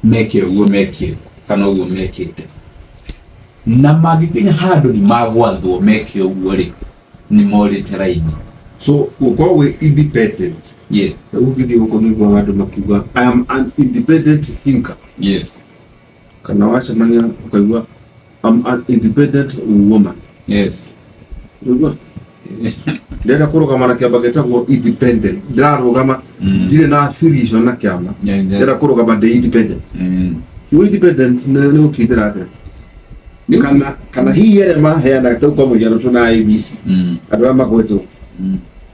Meke ũguo mekire kana ũguo mekĩte, na mangĩkinya handũ nĩ magwathwo meke ũguo rĩ, nĩ morĩte raini. So gũkorwo wĩ independent. Rĩu ũngĩthiĩ gũkũ nĩguaga andũ makiuga, "I am an independent thinker." Kana wacemania ũkaigua, "I'm an independent woman." Ũraigua? Ndĩrenda kũrũgama na kĩama gĩtagwo independent, ndĩrarũgama. Ndirĩ na affiliation na kĩama. Ndĩrenda kũrũgama ndĩ independent. Kiugo independent nĩ gũkindĩra atĩa? Kana hihi arĩa maheanaga tau kwa mũhiano tũ na IEBC, andũ arĩa magwetwo,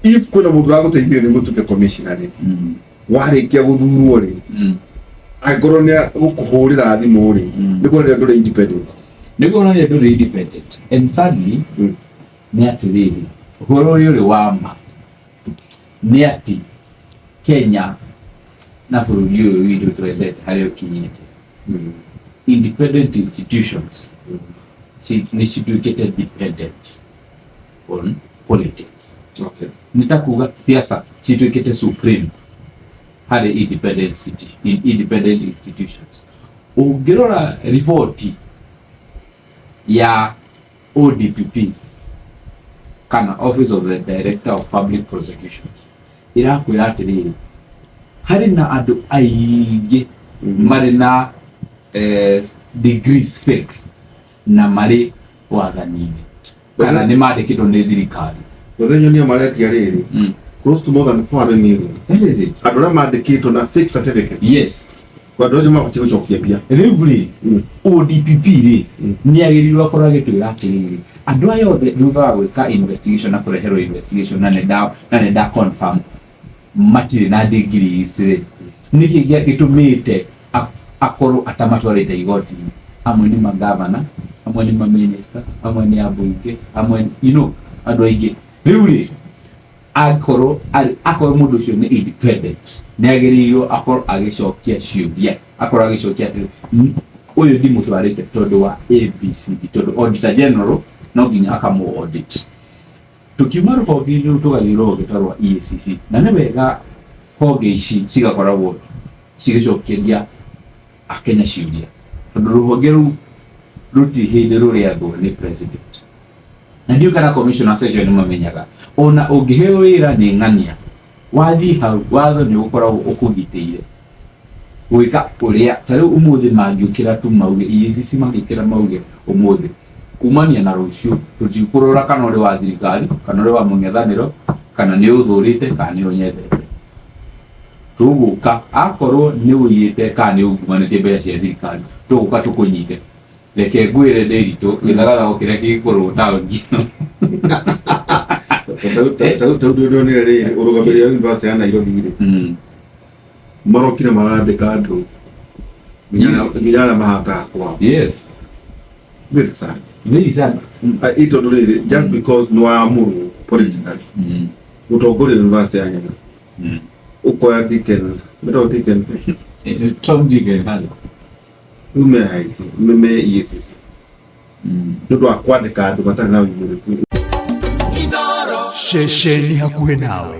if kwĩna mũndũ ũragũteithia nĩguo ũtuĩke commissioner rĩ, warĩkia gũthurwo rĩ, angĩkorwo nĩ gũkũhũrĩra thimũ rĩ, nĩ kuonania ndũrĩ independent. Nĩ kuonania ndũrĩ independent, and sadly nĩ atĩrĩrĩ, ũhoro ũrĩa ũrĩ wa ma nĩ atĩ Kenya na bũrũri ũyũ witũ twendete harĩa ũkinyĩte, independent institutions nĩ cituĩkĩte dependent on politics. Nĩ ta kuga siasa cituĩkĩte supreme harĩ independent institutions. Ũngĩrora riboti ya ODPP kana Office of the Director of Public Prosecutions, ĩrakwĩra atĩrĩrĩ, harĩ na andũ aingĩ marĩ na degrees fake na marĩ wathani-inĩ kana nĩ mandĩkĩtwo nĩ thirikari. Mũthenya nĩo maretia rĩrĩ, close to more than 400 million. That is it. Andũ arĩa mandĩkĩtwo na fake certificate. Kwa andũ acio mabatiĩ gũcokia mbia. Rĩu rĩ, ODPP rĩ, nĩ agĩrĩirwo akorwo agĩtwĩra atĩrĩrĩ, andũ aya othe thutha wa gwĩka investigation na kũreherwo investigation na nĩ nda confirm matirĩ na degrees rĩ, nĩkĩ gĩtũmĩte akorwo atamatwarĩte igoti-inĩ? Amwe nĩ magavana, amwe nĩ maminista, amwe nĩ ambunge, amwe andũ aingĩ. Rĩu rĩ, akorwo akorwo mũndũ ũcio nĩ independent, nĩ agĩrĩirwo akorwo agĩcokia ciũria, akorwo agĩcokia atĩ, ũyũ ndimũtwarĩte tondũ wa ABCD," tondũ auditor general no nginya akamũ audit. Tukiuma rũhonge-inĩ rũu tũgathiĩ rũhonge ta rwa EACC, na nĩ wega honge ici cigakoragwo cigĩcokeria akenya ciũria, tondũ rũhonge rũu rũtirĩ hĩndĩ rũrĩathwo nĩ president, na ndiũĩ kana commissioners acio nĩ mamenyaga ona ũngĩheo wĩra nĩ ng'ania wathiĩ hau, watho nĩ ũkoragwo ũkũgitĩire gwĩka ũrĩa. Ta rĩu ũmũthĩ mangĩũkĩra tu mauge, EACC mangĩũkĩra mauge ũmũthĩ kumania na rũciũ tũtikũrora kana ũrĩ wa thirikari kana ũrĩ wa mũng'ethanĩro kana nĩ ũthũrĩte kana nĩ ũnyendete, tũgũka akorwo nĩ ũiyĩte kana nĩ ungumanĩtie mbeca cia thirikari, tũgũka tũkũnyite. Reke ngwĩre, Ndĩritũ, gĩthagathago kĩrĩa kĩngĩkorwo taũni. Tau ndonire rĩrĩ, ũrũgamĩrĩri wa University ya Nairobi rĩ, marokire marandĩka andũ nginya arĩa mahandaga kwao. Very sad. Very sad. Ĩ tondũ rĩrĩ, just because nĩ wamũrwo politically gũtongoria University ya Nyeri, ũkoya Dicken, metagwo Dicken? Tom Dicken hali. Rĩu me IC, me EACC, nĩ ũndũ wa kwandĩka andũ matarĩ na ũigĩrĩrĩki. Ceceni hakuhĩ nawe.